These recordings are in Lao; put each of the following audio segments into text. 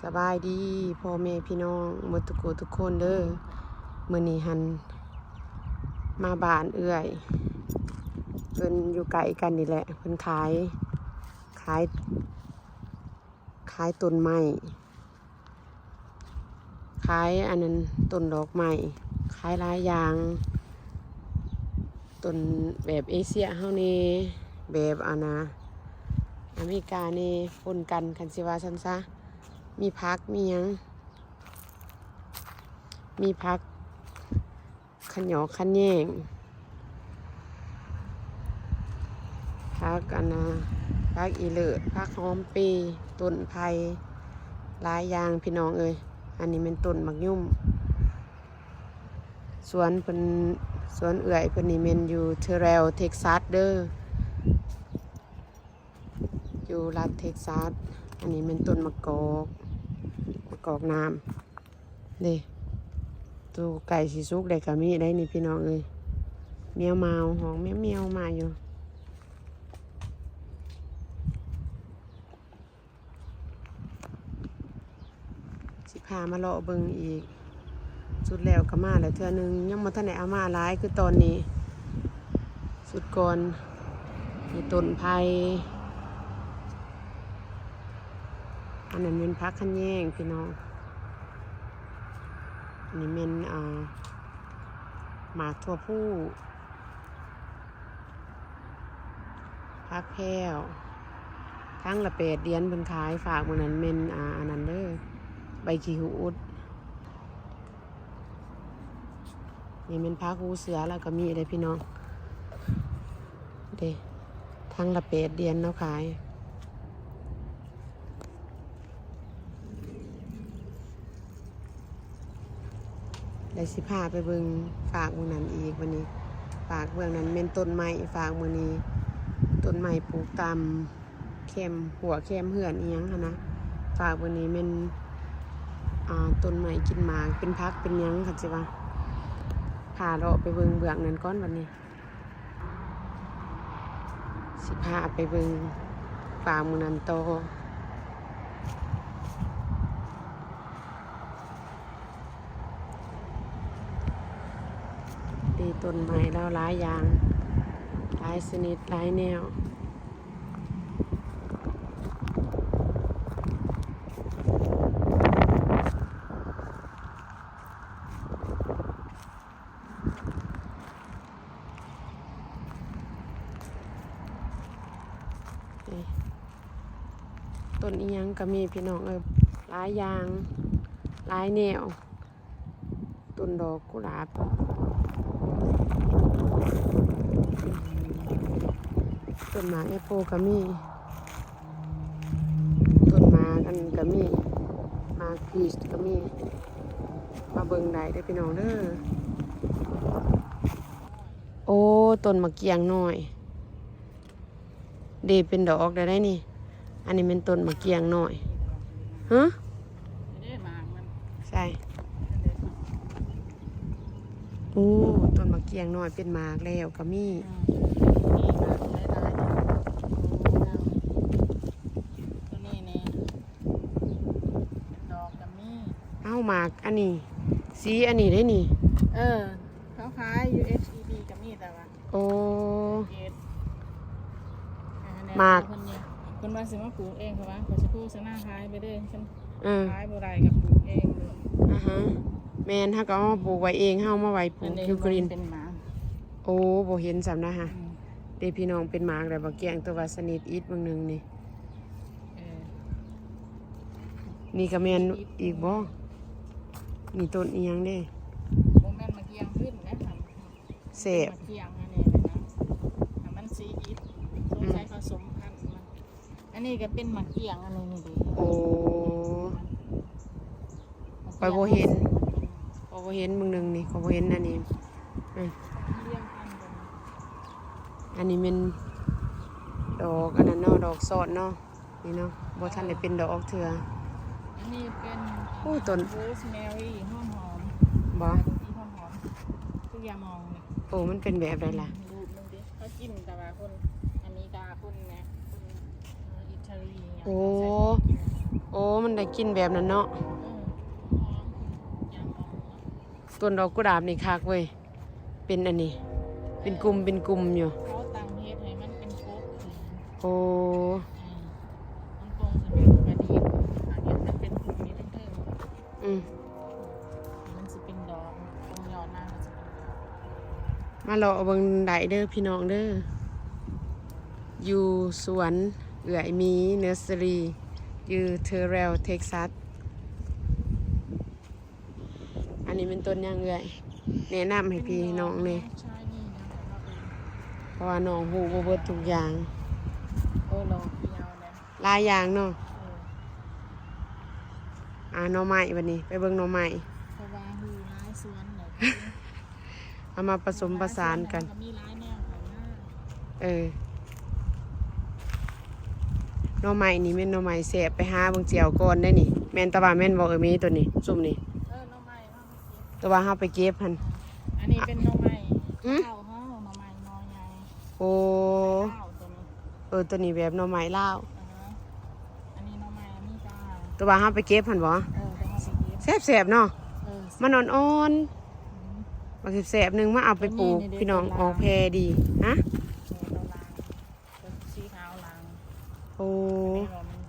ສະບາຍດີພໍ່ແມ່ພີ່ນ້ອງໝົດທຸກຜູ້ທຸກຄົນເດີ້. ມື້ນີ້ຫັ້ນມາບ້ານເອື້ອຍ ເພິ່ນຢູ່ໃກ້ກັນນີ້ແຫຼະ ເພິ່ນຂາຍ ຂາຍ ຂາຍຕົ້ນໄມ້ ຂາຍອັນນັ້ນ ຕົ້ນດອກໄມ້ ຂາຍຫຼາຍຢ່າງ ຕົ້ນແບບເອເຊຍເຮົາແດ່ ແບບອັນນ່າ ອາເມລິກາແດ່ ປົນກັນ ຄັນຊິວ່າຊັ້ນຊະ. ມີຜັກ ມີຫຍັງ ມີຜັກ ຂະຫຍອກຂະແຍງ ຜັກອັນນ່າ ຜັກອີເລີດ ຜັກຫອມເປ ຕົ້ນໄຜ່ ຫຼາຍຢ່າງພີ່ນ້ອງເອີຍ. ອັນນີ້ແມ່ນຕົ້ນໝາກຍົມ. ສວນເພິ່ນ ສວນເອື້ອຍເພິ່ນນີ້ແມ່ນຢູ່ເທີແຣວ ເທັກຊັສເດີ້ ຢູ່ລັດເທັກຊັສ. ອັນນີ້ແມ່ນຕົ້ນໝາກກອກ ໝາກກອກນ້ຳເດ້. ໂຕໃກ້ຊິສຸກແລ້ວກະມີໄດ໋ນີ້ພີ່ນ້ອງເອີຍ. ແມວມາວ ຮ້ອງແມວໆມາຢູ່. ຊິພາມາເລາະເບິ່ງອີກ. ສຸດແລ້ວກໍມາແລ້ວເທື່ອໜຶ່ງ ຍັງບໍ່ທັນໄດ້ເອົາມາຫຼາຍຄືຕອນນີ້. ສຸດກ່ອນມີຕົ້ນໄຜ່ ອັນນັ້ນແມ່ນຜັກຂະແຍງພີ່ນ້ອງ. ອັນນີ້ແມ່ນ ອ່າ ໝາກຖົ່ວພູ ຜັກແພ້ວ ຖັງລະແປດຫຼຽນເພິ່ນຂາຍ. ຝາກມື້ນັ້ນແມ່ນ ອ່າ ອັນນັ້ນເດີ້ ໃບຂີ້ຫູດ. ນີ້ແມ່ນຜັກຫູເສືອ ລາວກໍມີເດ້ພີ່ນ້ອງເດ້ ຖັງລະແປດຫຼຽນລາວຂາຍ. ແລ້ວຊິພາໄປເບິ່ງຟາກໝ່ອງນັ້ນອີກ. ບັດນີ້ຟາກເບື້ອງນັ້ນແມ່ນຕົ້ນໄມ້, ຟາກມື້ນີ້ຕົ້ນໄມ້ປູກຕາມແຄມຮົ້ວແຄມເຮືອນອີ່ຫຍັງຫັ້ນນະ. ຟາກມື້ນີ້ແມ່ນ ອ່າ ຕົ້ນໄມ້ກິນໝາກ ເປັນຜັກເປັນຫຍັງ ຄັນຊິວ່າ. ພາເລາະໄປເບິ່ງເບື້ອງນັ້ນກ່ອນບັດນີ້. ຊິພາໄປເບິ່ງຟາກໝ່ອງນັ້ນຕໍ່. ມີຕົ້ນໄມ້ລາວຫຼາຍຢ່າງ ຫຼາຍຊະນິດ ຫຼາຍແນວ. ນີ້ ຕົ້ນອີ່ຫຍັງກໍມີພີ່ນ້ອງເອີຍ ຫຼາຍຢ່າງ ຫຼາຍແນວ. ຕົ້ນດອກກຸຫຼາບ ຕົ້ນໝາກແອັບໂປກໍມີ. ຕົ້ນໝາກອັນນີ້ກໍມີ ໝາກພີຊກໍມີ ມາເບິ່ງໄດ້ເດີ້ພີ່ນ້ອງເດີ້. ໂອ້ ຕົ້ນໝາກກ້ຽງນ້ອຍເດ້ ເປັນດອກແລ້ວໄດ໋ນີ້. ອັນນີ້ແມ່ນຕົ້ນໝາກກ້ຽງນ້ອຍ. ຮະ? ໃສ່ ໂອ້ ຕົ້ນໝາກກ້ຽງນ້ອຍເປັນໝາກແລ້ວກໍມີ. ອືມ ມີໝາກຫຼາຍໆ ໂອ້ ງາມ. ຕົວນີ້ນີ້ເປັນດອກກໍມີ. ເອົ້າ ໝາກອັນນີ້ ສີອັນນີ້ເດ້ນີ້. ເອີ ເຂົາຂາຍຢູ່ ເອັຊ ອີ ບີ ກໍມີ ແຕ່ວ່າ ໂອ້ ເກດ ໝາກ ເພິ່ນວ່າຊິມາປູກເອງ ເພາະວ່າເຂົາຊິໂຄສະນາຂາຍໄປເດີ້ ເອີ ຂາຍບໍ່ໄດ້ກໍປູກເອງໂລດ. ອາຮະ ແມ່ນ ເຮົາກໍເອົາມາປູກໄວ້ເອງ ເຮົາມາໄວ້ປູກຢູ່ກຣີນ. ເປັນໝາກ ໂອ້ ບໍ່ເຫັນຊ້ຳນະຫະ. ອືມ ເດ້ພີ່ນ້ອງ ເປັນໝາກແລ້ວ ບັກກ້ຽງ ຕົວວ່າຊະນິດອິດເບິ່ງໜຶ່ງນີ້. ເອີ ນີ້ກໍແມ່ນອີກບໍ່? ນີ້ຕົ້ນອີ່ຫຍັງເດ້? ບໍ່ແມ່ນໝາກກ້ຽງຂຶ້ນນະ. ແຊບ ໝາກກ້ຽງອັນນີ້ນະ ມັນສີອິດ ສົງໄສ ອືມ ເຂົາສົມພັນມັນ. ອັນນີ້ກໍເປັນໝາກກ້ຽງອັນນີ້ນີ້ເດ້. ໂອ້ ຂ້ອຍບໍ່ເຫັນ ຂ້ອຍບໍ່ເຫັນເບິ່ງໜຶ່ງນີ້ ຂ້ອຍບໍ່ເຫັນອັນນີ້. ອືມ ອັນນີ້ແມ່ນດອກອັນນັ້ນເນາະ ດອກຊອນເນາະ. ນີ້ເນາະ ບໍ່ທັນໄດ້ເປັນດອກເທື່ອ. ອັນນີ້ເປັນ ໂອ້ ຕົ້ນໂຣສແມຣີ ຫອມໆ ບໍ່? ຫອມໆ ຄືຢາມອງນີ້. ໂອ້ ມັນເປັນແບບໃດລະ? ເຂົາກິນ ແຕ່ວ່າຄົນອາເມລິກາ ຄົນນະ ຄົນ ເອີ ອິຕາລີ ໂອ້ ເຂົາໃຊ້ກິນ. ໂອ້ ມັນໄດ້ກິ່ນແບບນັ້ນເນາະ. ອືມ ຕົ້ນດອກກຸຫຼາບນີ້ຄັກເວີຍ ເປັນອັນນີ້ ເປັນກຸ່ມເປັນກຸ່ມຢູ່. ເຂົາຕັ້ງເຮັດໃຫ້ມັນເປັນກົກຂຶ້ນ. ໂອ້ ອືມ ມັນກົງຂຶ້ນມາ ມັນກະດີດ ເຮັດມັນເປັນກຸ່ມຢູ່ເທິງໆ. ອືມ ມັນຊິເປັນດອກ ຕົງຍອດມາມັນຊິເປັນດອກ. ມາເລາະເບິ່ງໄດ້ເດີພີ່ນ້ອງເດີ ຢູ່ສວນເອື້ອຍມີ ເນີສເຊີຣີ ຢູ່ເທີແຣວ ເທັກຊັສ. ອັນນີ້ແມ່ນຕົ້ນຫຍັງເອື້ອຍ? ແນະນຳໃຫ້ພີ່ນ້ອງແດ່ ເພາະວ່ານ້ອງຮູ້ບໍ່ເບິດທຸກຢ່າງ. ໂອ້ ດອກຂຽວແຫຼະ ຫຼາຍຢ່າງເນາະ. ເອີ ອ່າ ໜໍ່ໄມ້ ບັດນີ້ໄປເບິ່ງໜໍ່ໄມ້ ເພາະວ່າຮູ້ຫຼາຍສວນແລ້ວ ເອົາມາປະສົມປະສານກັນ ມີຫຼາຍແນວເຂົ້າມາ. ເອີ ໜໍ່ໄມ້ນີ້ແມ່ນໜໍ່ໄມ້ແຊບ ໄປຫາເບິ່ງແຈ່ວກ່ອນໄດ໋ນີ້. ແມ່ນ ແຕ່ວ່າແມ່ນບໍ່ເອີຍ ມີໂຕນີ້ ຊຸມນີ້ ເອີ ໜໍ່ໄມ້ ແຕ່ວ່າເຮົາໄປເກັບຫັ້ນ. ອັນນີ້ເປັນໜໍ່ໄມ້ ຫື ລາວເຮົາ ໜໍ່ໄມ້ໜໍ່ໃຫຍ່. ໂອ້ ລາວໂຕນີ້ ເອີ ໂຕນີ້ແບບໜໍ່ໄມ້ລາວ. ອ່າຮະ ອັນນີ້ໜໍ່ໄມ້ອາເມລິກາ ແຕ່ວ່າເຮົາໄປເກັບຫັ້ນບໍ່? ເອີ ແຕ່ເຮົາໄປເກັບ ແຊບໆເນາະ. ເອີ ມັນອ່ອນໆ ອືມ ບັກແຊບໆໜຶ່ງ ມາເອົາໄປປູກ ໂຕນີ້ເດ້ ພີ່ນ້ອງ ອອກແຜ່ດີ. ຮະ? ເອີ ໂຕລາງ ໂຕສີຂາວລາງ. ໂອ້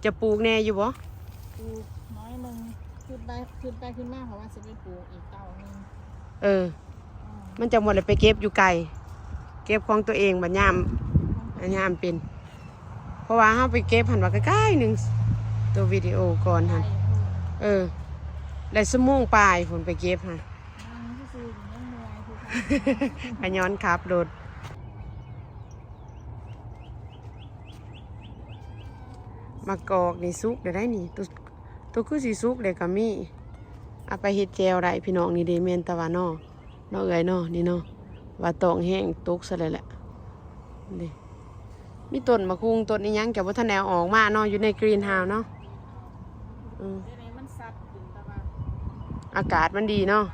ຈະປູກແດ່ຢູ່ບໍ່? ປູກໜ້ອຍໜຶ່ງ ຄຶດໄປ ຄຶດໄປຄຶດມາ ເຂົາວ່າຊິໄປປູກອີກເຕົ້າໜຶ່ງ. ເອີ ມັນຈະໝົດແລ້ວໄປເກັບຢູ່ໄກ ເກັບຂອງຕົວເອງບັດຍາມ ບັດຍາມເປັນ ເພາະວ່າເຮົາໄປເກັບຫັ້ນວ່າໃກ້ໆໜຶ່ງ ຕົວວິດີໂອກ່ອນຫັ້ນ. ເອີ ໄດ້ຊົ່ວໂມງປາຍພຸ້ນໄປເກັບຫັ້ນ. ນັ່ງຊື່ໆຍັງເມື່ອຍຄືເກົ່າ ກະຍ້ອນຂັບລົດ. ໝາກກອກນີ້ສຸກແລ້ວໄດ໋ນີ້ ໂຕ ໂຕຄືຊິສຸກແລ້ວກະມີ ເອົາໄປເຮັດແຈ່ວໄດ້ພີ່ນ້ອງ. ນີ້ເດ້ ແມ່ນຕາຫວານເນາະ ເນາະເອື້ອຍເນາະ ນີ້ເນາະ ວ່າຕ້ອງແຫ້ງຕົກຊະແລ້ວແຫຼະ. ນີ້ ມີຕົ້ນໝາກຫຸ່ງ ຕົ້ນອີ່ຫຍັງ ເຈົ້າບໍ່ທັນໄດ້ເອົາອອກມາເນາະ ຢູ່ໃນກຣີນເຮົາເນາະ. ອືມ ດຽວນີ້ມັນຊັດຂຶ້ນ ແຕ່ວ່າອາກາດມັນດີເນາະ.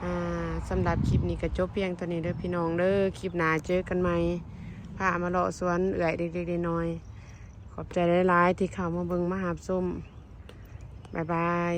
ອ່າ ສຳລັບຄລິບນີ້ກະຈົບພຽງເທົ່ານີ້ເດີພີ່ນ້ອງເດີ ຄລິບໜ້າເຈີກັນໃໝ່ ພາມາເລາະສວນເອື້ອຍເລັກໆນ້ອຍໆ. ຂອບໃຈຫຼາຍໆທີ່ເຂົ້າມາເບິ່ງມາຮັບຊົມ. ບາຍບາຍ.